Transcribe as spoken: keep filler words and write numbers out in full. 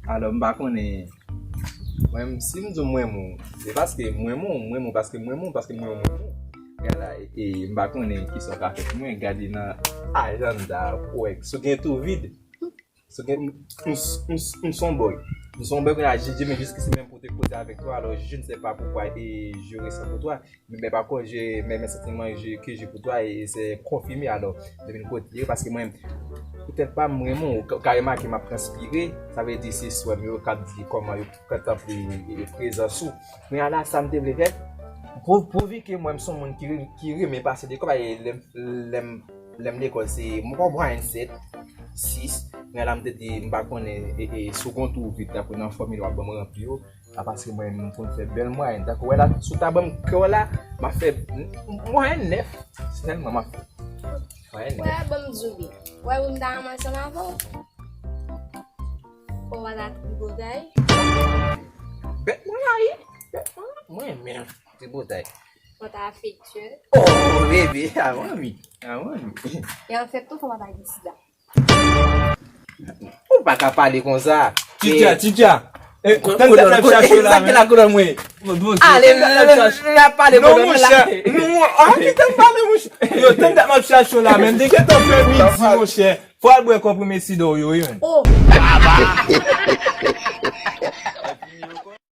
Alò, m pa konnen. Mwen, si m di w m renmen w, se paske m renmen w, m renmen w paske m renmen w, paske m renmen w, m renmen w. Gade la, e, e, m pa konnen kisa w ka fè pou mwen, gade nan ajanda, kwèk, si w gen tou vid, si w gen, m, m, m, m son bòy. M son bòy, kounye a, je, je, men jiskisi menm pou te koze avèk ou, alò, je ne sais pas pourquoi, e je ressens pour toi. Men pa kont, je, men, men santiman je, ke je pou twa, e se konfime, alò, depi n kote, paske mwen, poutèt pa m, mwen, mwen, ou ka remake m ap transpire, sa vle di se swè m yo k ap di kòman yo kontanple prezans ou. Men ala sa m te vle fè, pou, pouvi ke mwen, m se yon moun ki, ki renmen pase lekòl, e lè, lè m, lè m lekòl, se m pran mwayèn sèt, sis, men ala m te di, m pa konnen, e, e, si w gen yon tou vit, apre nan fòmil w ap ban m ranpli yo, a paske mwen, m konn fè bèl mwayèn. Tankou wè la, si w ta ban m kè w la, m ap fè m, m, mwayèn nèf. Sèlman m ap fè mwayèn nèf. Wè, ban m di w byen. Wè, wi, m ta renmen ansanm avè w. Ou pa ta tripotay. Bèt mwen la, wi. Bèt mwen la. Mwen renmen tripotay. Ou ta afektye. Oh, bebe, avan wi. Avan wi. E anfèt, tou, fò w pa ta gen sida. Ou pa ka pale konsa. Tidja, Tidja. Eh, tann tèt la ap chache w la, men. Sa ki la koulè mwen. Ale, la pale. Non, monchè. Non, mon, ah, kite m pale, monchè. Yo, tann tèt la ap chache w la, men. M te gentan fè midi, monchè. Fò al bwè konprime sida w yo, wi, men. Oh.